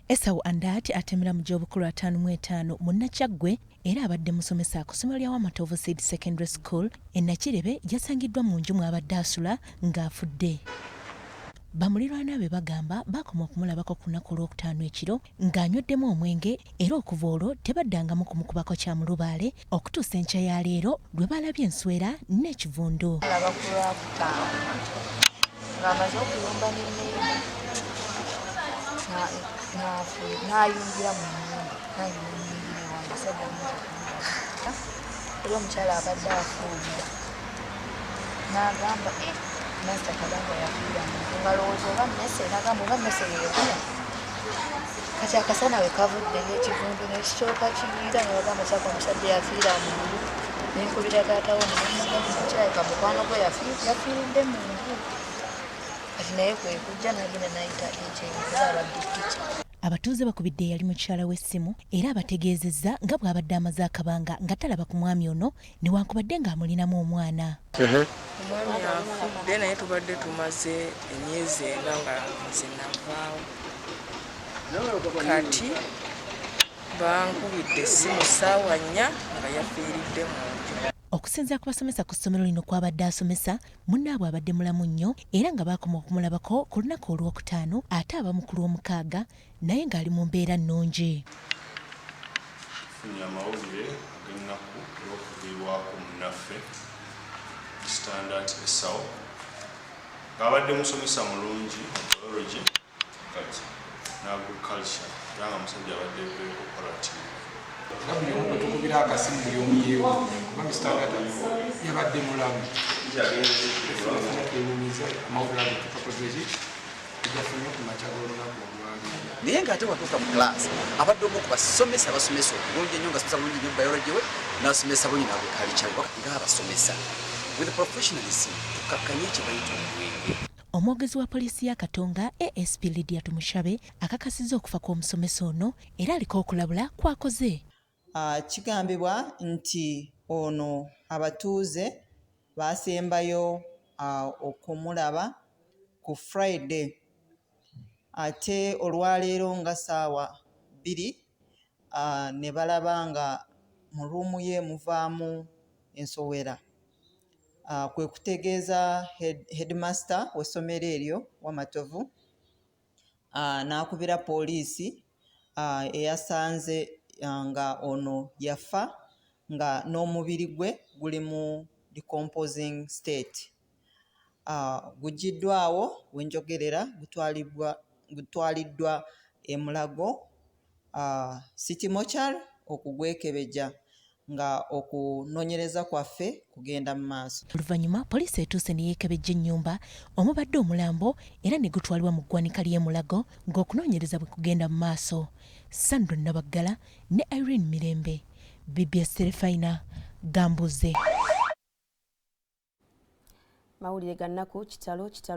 Esau Andaati atemera mu gy'obukulu 55 Munnakyaggwe era abadde musomesa ku ssomero lya Wamatovu Seed Secondary School e Nakirebe yasangiddwa mu nju mw'abadde asula ng'afudde. Bamulirwana be bagamba baakoma okumulabako ku lunaku Olwokutaano ekiro ng'anyweddemu omwenge era okuva olwo tebaddangamu kumukubako kya mulubaale okutuusa enkya ya leero lwe baalabye enswera n'ekivundu. Laba ku Lwakutaano ng'amaze okuyomba ne neighbour n'ayingira mu nnyumba, nange ne nnyingira ewange, saddamu nze kumulaba. Era omukyala abadde afuuyira n'agamba, "Eh, Master Kabanda yafiira mu nju," ng'alowooza oba mmese, n'agamba oba mmese yeegula. Kati akasana we kavudde, ekivundu nekisooka kiyiira, ne bagamba kyaka omusajja yafiira mu nju. Nenkubira taata we nemugamba, "Kirabika mukwano gwe yafiiridde mu nju." Kati naye kwe kujja n'agenda n'ayita agent era abadde teacher. Abatuuze bakubidde eyali mukyala w'essimu era abategeezezza nga bw'abadde amaze akabanga nga talaba ku mwami ono newankubadde ng'amulinamu omwana. Omwami afudde, naye tubadde tumaze emyezi 4 nga nze navaawo. Kati bankubidde essimu ssaawa 4 nga yafiiridde mu nju. Okusinziira ku basomesa ku ssomero lino kw'abadde asomesa, munnaabwe abadde mulamu nnyo era nga baakoma okumulabako ku lunaku Olwokutaano ate abamu ku Lwomukaaga, naye ng'ali mu mbeera nnungi. Tufunye amawulire ag'ennaku olw'okuviibwako munnaffe Standard Esau, ng'abadde musomesa mulungi mu biology kati ne agriculture, era nga musajja abadde very cooperative. Nga buli omu bwe tukubira akasimu, buli omu yeewuunya kuba Mr. Ngata yabadde mulamu. Fena twewuunyiza amawulire ago tukakoze ki tugafunye ku makya g'olunaku olwaleero. Naye ng'ate watuuka mu class, abadde omu ku basomesa abasomesa obulungi ennyo, nga asomesa bulungi nnyo biology we, n'asomesa bulungi n'agriculture we. Ng'abasomesa with professionalism, tukakkanye kye bayita omwenge. Omwogezi wa poliisi ya Katonga, ASP Lydia Tumushabe, akakasizza okufa kw'omusomesa ono era aliko okulabula kwakoze. Kigambibwa nti ono abatuuze baasembayo okumulaba ku Friday, ate olwaleero nga ssaawa 2 ne balaba nga mu room ye muvaamu ensowera. Kwe kutegeeza headmaster w'essomero eryo Wamatovu, n'akubira poliisi eyasanze nga ono yafa nga n'omubiri gwe guli mu decomposing state. Guggyiddwawo we njogerera, gutwaliddwa e Mulago City Mortuary okugwekebejja, nga okunoonyereza kwaffe kugenda mu maaso. Oluvannyuma poliisi etuuse ne yeekebejja ennyumba omubadde omulambo era ne gutwalibwa mu ggwanika ly'e Mulago ng'okunoonyereza bwe kugenda mu maaso. Sandra Nabaggala ne Irene Mirembe, BBS Terefayina, Gambuze. Mawulire ga nnaku, kitalo, kitalo.